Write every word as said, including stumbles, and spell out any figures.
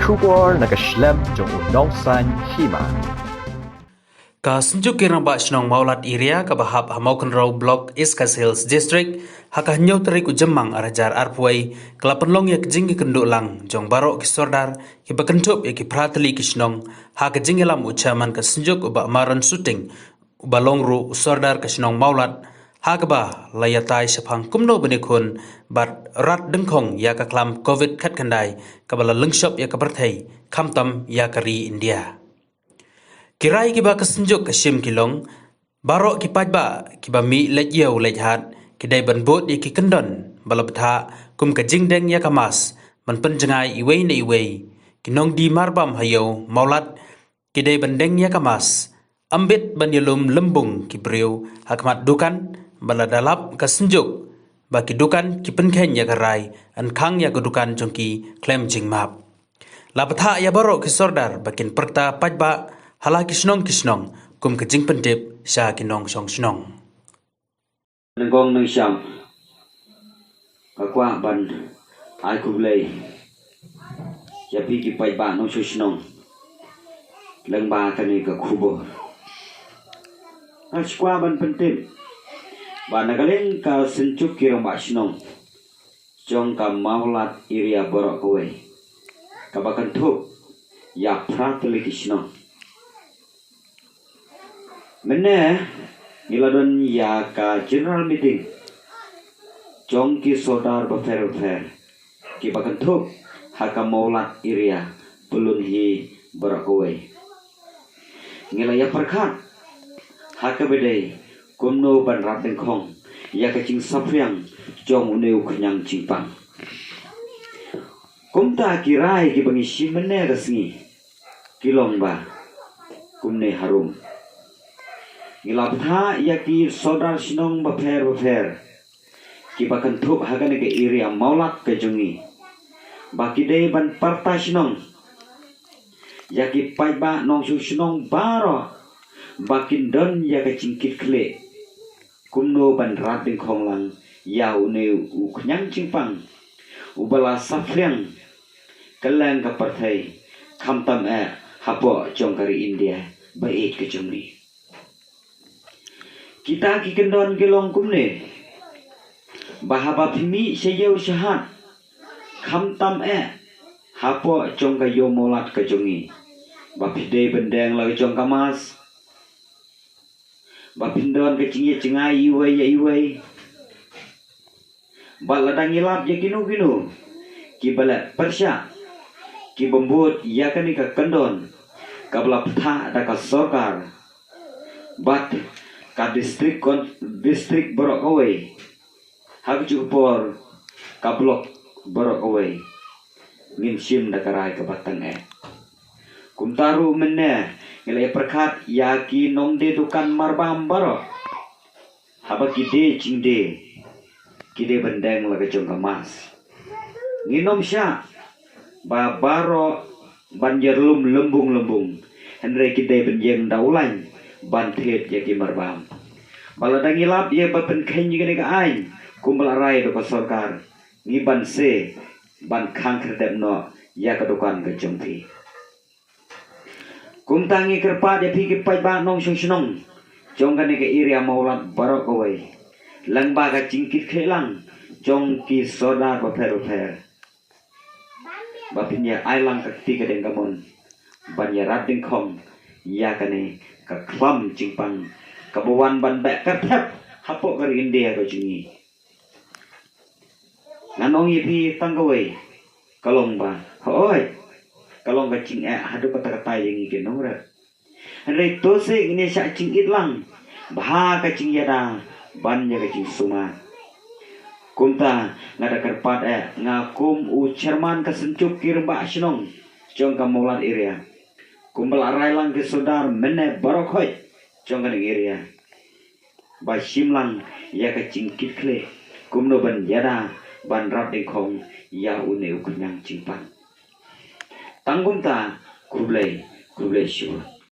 Khubor na ka shlem jong u nongsan hima. Ka Synjuk ki Rangbah Shnong Mawlad Area kaba hap ha Mawkynrew Block, East Khasi Hills District, ha ka hynñiew tarik u Jymmang ar hajar arphew wei, ka la pynlong ïa ka jingïakynduh lang jong baroh ki sordar kiba kynthup ïa ki phra tylli ki shnong, ha ka jingïalam u Chairman ka Synjuk u Bah Maron Suting, uba long ruh u sordar ka shnong Mawlad, ha kaba la ïatai shaphang kumno ban ïakhun bad rat dyngkhong ïa ka khlam covid khatkhyndai kaba la lyngshop ïa ka pyrthei, khamtam ïa ka ri India. Ki rai kiba ka Synjuk ka shim ki long, baroh ki paidbah kiba mih leit ïew leit hat ki dei ban bud ïa ki kyndon ba la bthah, kum ka jingdeng ïa ka mask, ban pynjngai iwei na iwei. Ki nongdie marbam ha ïew Mawlad ki dei ban deng ïa ka mask, ym bit ban ïalum lymbung ki briew ha khmat dukan, ba lada lap ka Synjuk ba ki dukan ki pynkheiñ ïa ka rai, yn khang ïa ka dukan jong ki khlem jingmap. La bthah ïa baroh ki sordar ba kin pyrta paidbah ha la ki shnong ki shnong, kum ka jingpyntip sha ki nongshong shnong. Nangong nangsham, ka kwah ban ai khublei ïa phi ki paidbah nongshong shnong lyngba kane ka khubor. Nga kwah ban pyntip ba na ka liang ka Synjuk ki Rangbah Shnong jong ka Mawlad Area baroh kawei, kaba kynthup ïa phra tylli ki shnong. Mynne ngi la don ïa ka general meeting jong ki sordar bapher bapher kiba kynthup ha ka Mawlad Area, pyllun hi baroh kawei. Ngi la ïa pyrkhat ha kaba dei kumno ban rat dyngkhong ïa ka jingsaphriang jong une u khñiang jingpang. Kumta ki rai kiba ngi shim mynne ka sngi ki long ba kumne harum. Ngi la bthah ïa ki sordar shnong bapher bapher kiba kynthup ha kane ka area Mawlad ka jong ngi, ba ki dei ban pyrta shnong ïa ki paidbah nongshong shnong baroh ba kin don ïa ka jingkitkhlieh kumno ban rat dyngkhong lang ïa une u khñiang jingpang uba la saphriang kylleng ka pyrthei, khamtam eh hapoh jong ka ri India ba ïeit ka jong ngi. Kita ki kyndon ki long kumne, ba haba phi mih sha ïew sha hat, khamtam eh hapoh jong ka ïew Mawlad ka jong ngi, ba phi dei ban deng la ka jong ka mask, ba phin don ka jingïajngai iwei ïa iwei. Bad lada ngi lap ïa kino kino kiba leh pyrshah, kiba bud ïa kane ka kyndon kaba la bthah da ka sorkar bad ka district kon-, district baroh kawei, ha kajuh ka por ka block baroh kawei, ngin shim da ka rai kaba tang eh. Kumta ruh mynne ngi la ïa pyrkhat ïa ki nongdie dukan marbam baroh, haba ki die jingdie, ki dei ban deng la ka jong ka mask. Ngim shah ba baroh ban ïalum lymbung lymbung, hynrei ki dei ban ïeng da u lain ban thied ïa ki marbam. Ba lada ngi lap ïa ba pynkheiñ ïa kane ka aiñ kumba la rai da ka sorkar, ngi ban se ban khang khyrdep noh ïa ka dukan ka jong phi. Kumta ngi kyrpad ïa phi ki paidbah nongshong shnong jong kane ka area Mawlad baroh kawei, lyngba ka jingkitkhlieh lang jong ki sordar bapher bapher, ba phin ïa ai lang ka kti ka deng ka mon ban ïa rat dyngkhong ïa kane ka khlam jingpang kaba wan ban beh kyrthep hapoh ka ri India ka jong ngi. Ngan ong ïa phi tang kawei, ka long ba, hooid, ka long ka jingeh haduh katta katta ïa ngi ki nongrep. Hynrei to seh ngin ïa shah jingit lang bha ka jingïada ban ïa ka jingsumar. Kumta nga da kyrpad eh, nga kum u chairman ka Synjuk ki Rangbah Shnong jong ka Mawlad area, kumba la rai lang ki sordar mynne baroh khoit jong kane area, ba shim lang ïa ka jingkitkhlieh kumno ban ïada ban rat dyngkhong ïa une u khñiang jingpang. Tang kumta, khublei, khublei shibun.